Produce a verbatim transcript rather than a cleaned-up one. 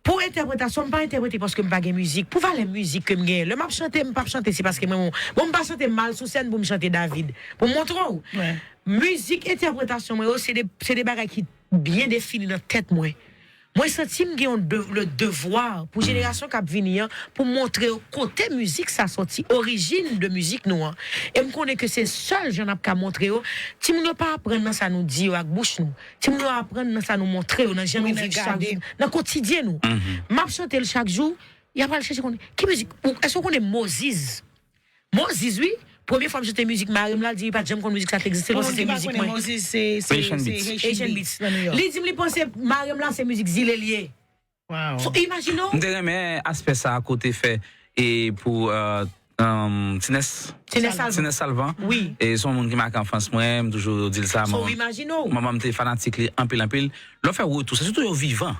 Pou entèpretasyon, m pa entèprete paske m pa gen mizik. Pou valè mizik ke m genyen. Lè m ap chante, m p ap chante, se paske mwen, bon, m pa chante mal sou sèn pou m chante David. Pou m montre w. Mizik, entèpretasyon mwen yo, se de, se de bagay ki byen defini nan tèt mwen. Mwen santi m gen yon de, le devwa pou jenerasyon k ap vini an, pou montre yo kote mizik sa sòti, orijin de mizik nou an. E m konnen ke se sèl jan n ap ka montre yo. Timoun yo pa aprann nan sa nou di yo ak bouch nou. Timoun yo aprann nan sa nou montre yo, nan jan nou viv chak jou, nan kotidyen nou. M ap chante l chak jou, y ap al chèche konnen ki mizik. Èske w konnen Moziz? Moziz, wi. Premye fwa m chante mizik mari m la, l di li pa t janm konn mizik sa te egziste, l panse se mizik mwen. Asian Beats. Li di m li panse mari m la se mizik zile l ye. So, imajine w. M te renmen aspè sa a kote fè e pou euh, um, Tinès. Tinès Salvan. Tinès Salvan. Wi. E se yon moun ki make anfans mwen, m toujou di l sa. So, imajine w. Manman m te fanatik li anpil, anpil. Lè w fè retou, se sitou yo vivan.